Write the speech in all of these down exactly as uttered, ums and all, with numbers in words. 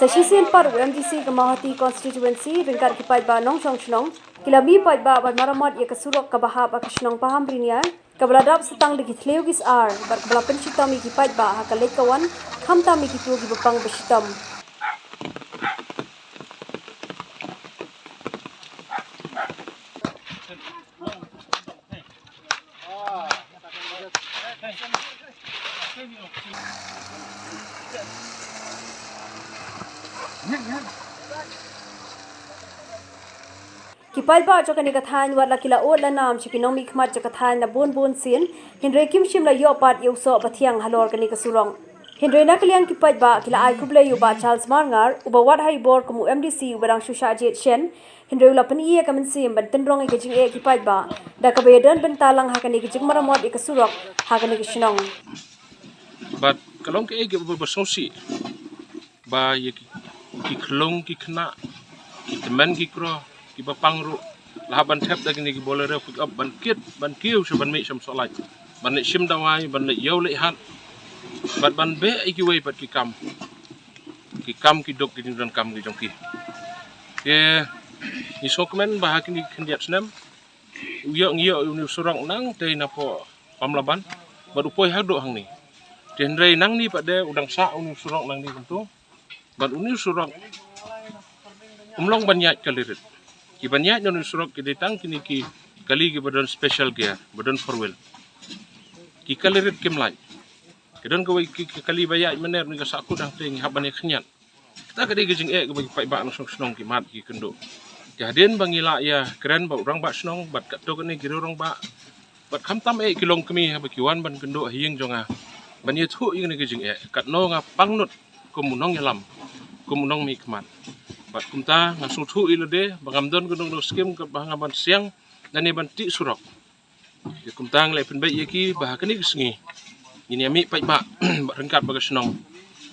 Shisien pat u MDC ka Mawhati Constituency ryngkat ki paidbah nongshong shnong ki la mih paidbah ban maramot ïa ka surok kaba hap ha ka shnong Pahamrynïaw, kaba la dap sa tang da ki thliew ki sar bad kaba la pynshitom ïa ki paidbah ha ka leit ka wan, khamtam ïa kito kiba pang ba shitom. Ki paidbah jong kane ka thaiñ wat la ki la ud la nam sha ki nongmihkhmat jong ka thaiñ na bun bun sien, hynrei kim shym la ïoh pat ïa u soh ba thiang halor kane ka surok. Hynrei na ka liang ki paidbah ki la ai khublei ïa u Bah Charles Marngar, uba wad ha i bor kum u MDC uba dang shu shah jied shen, hynrei u la pyni ïa ka mynsiem ban tynrong ïa ka jingeh ki paidbah da kaba ïadon bynta lang ha kane ka jingmaramot ïa ka surok ha kane ka shnong. Bad ka long kaei kaba, ba sngewsih ba ïa ki, ki khlung ki khynnah, ki tymmen ki kro, kiba pang ruh la hap ban thep da kine ki Bolero pick up ban kit, ban kiew sha ban mih sha Msohlait, ban leit shim dawai, ban leit ïew leit hat, bad ban beh ïa kiwei pat ki kam, ki kam ki duk, ki jingdonkam ki jong ki. Te ngi sngewkmen ba ha kine ki khyndiat snem u ïoh, ngi ïoh une u surok nangtei napoh Pamlaban bad u poi haduh hangne. Te hynrei nangne pat de u dang sah une u surok nangne kumto. Bad une u surok um long ban ïaid kali rit. Ki ban ïaid na une u surok ki dei tang kine ki kali kiba don special gear, ba don four wheel. Ki kali rit kim lait. Ki don kawei ki, ki kali ba ïaid mynner ne ka sahkut, hangtei ngi hap ban ïa khynñiat. Kata ka dei ka jingeh kaba ki paidbah nongshong shnong ki mad ki kynduh. Te hadien ba ngi lah ïa kren bad u rangbah shnong bad katto katne ki riew rangbah bad khamtam eh ki longkmie haba ki wan ban kynduh ha ïing jong nga ban ïathuh ïa kane ka jingeh, katno nga pang nud kum u nongïalam, kum u nongmihkhmat. Bad kumta nga sngewthuh ïa lade ba ngam don kano kano ka skim kaba nga ban siang lane ban tih surok. Te kumta ngi la pynbeit ïa ki ba ha kane ka sngi ngin ïa mih paidbah ryngkat bad ka shnong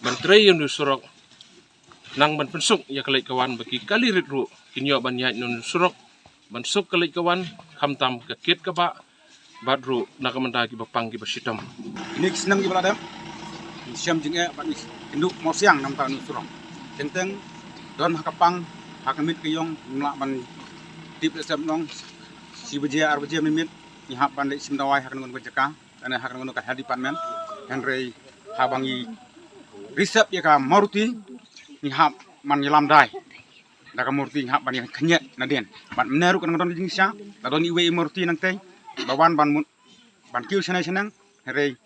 ban trei ïa une u surok, nang ban pynsuk ïa ka leit ka wan ba ki kali rit ruh kin ïoh ban ïaid na une u surok, ban suk ka leit ka wan, khamtam ka kit ka bah, bad ruh na ka bynta kiba pang kiba shitom. Kine ki snem kiba la dep, ngi shem jingeh bad ngi kynduh mawsiang na ka bynta une u surok. Teng teng don ha ka pang, ha ka miet ka ïong, ngim lah ban tip lehse, nong shi baje, ar baje mynmiet ngi hap ban leit shim dawai ha kano kano ka jaka, lane ha kano kano ka health department. Hynrei haba ngi reserve ïa ka Maruti, ngi hap ban ïalam dai da ka Maruti, ngi hap ban ïa khynñiat nadien. Bad mynne ruh ka dang don ka jingshisha, la don iwei i Maruti nangtei ba wan ban mut ban kiew shane shaneng, hynrei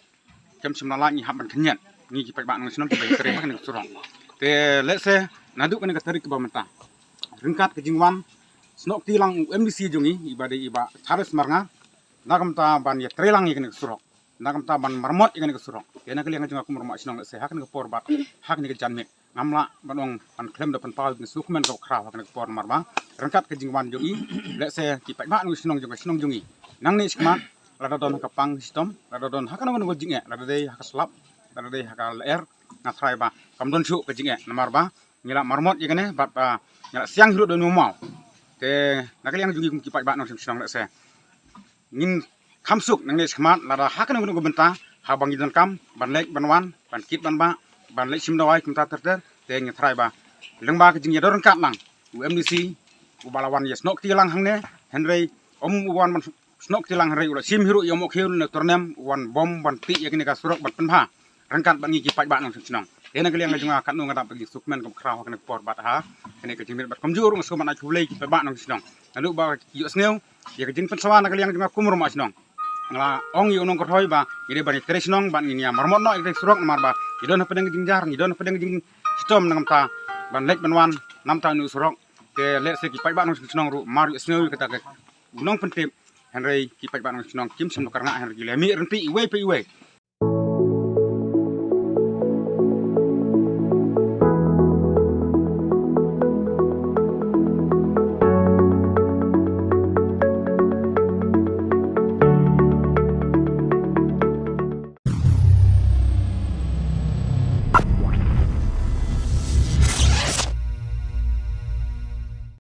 kim shym la lait, ngi hap ban khynñiat, ngi ki paidbah nongshong shnong kiba ïatrei ha kane ka surok. Te lehse naduh kane ka tarik kaba mynta, ryngkat ka jingwan snoh kti lang u MDC jong ngi, i ba dei i Bah Charles Marngar, na ka bynta ban ïatrei lang ïa kane ka surok, na ka bynta ban maramot ïa kane ka surok. Te na ka liang jong nga kum u rangbah shnong, lehse ha kane ka por bad ha kane ka janmiet ngam lah ban ong ban khlem da pynpaw ïa ka sngewkmen kaba khraw ha kane ka por, namar ba ryngkat ka jingwan jong i, lehse ki paidbah nongshong shnong jong ka shnong jong ngi, nangne shakhmat, lada don ha ka pang ka shitom, lada don ha kano kano ka jingeh, lada dei ha ka slap, lada dei ha ka lyer, nga tharai ba kam don shuh ka jingeh, namar ba ngi la maramot ïa kane bad ba ngi la siang hi ruh da une u maw. Te na ka liang jong ngi kum ki paidbah nongshong shnong, lehse ngin kham suk nangne shakhmat, lada ha kano kano ka bynta haba ngi donkam ban leit ban wan, ban kit ban bah, ban leit shim dawai kumta ter ter, te ngi tharai ba lyngba ka jingïadon ryngkat lang u MDC uba la wan ïa snoh kti lang hangne, hynrei um u wan ban snoh kti lang, hynrei u la shim hi ruh ïa u Mohkhiew ne u Tyrnem, u wan bom ban tih ïa kane ka surok ban pynbha ryngkat bad ngi ki paidbah nongshong shnong. Te na ka liang jong nga katno nga dap da ka jingsngewkmen kaba khraw ha kane ka por bad ha kane ka jingmiet, bad kumjuh ruh nga sngewbha ban ai khublei ki paidbah nongshong shnong. Naduh ba ki ïohsngew ïa ka jingpynsngew na ka liang jong nga kum u rangbah shnong, nga la ong ïa u nongkynroi ba ngi dei ban ïatrei shnong bad ngin ïa maramot noh ïa ka surok, namar ba ngi don hapdeng ka jingjar, ngi don hapdeng ka jingshitom na ka bynta ban leit ban wan na ka bynta une u surok. Te lehse ki paidbah nongshong shnong ruh mar ïohsngew ïa kata ka u nongpyntip, hynrei ki paidbah nongshong shnong kim shym la kyrngah, hynrei ki la mih ryntih iwei pa iwei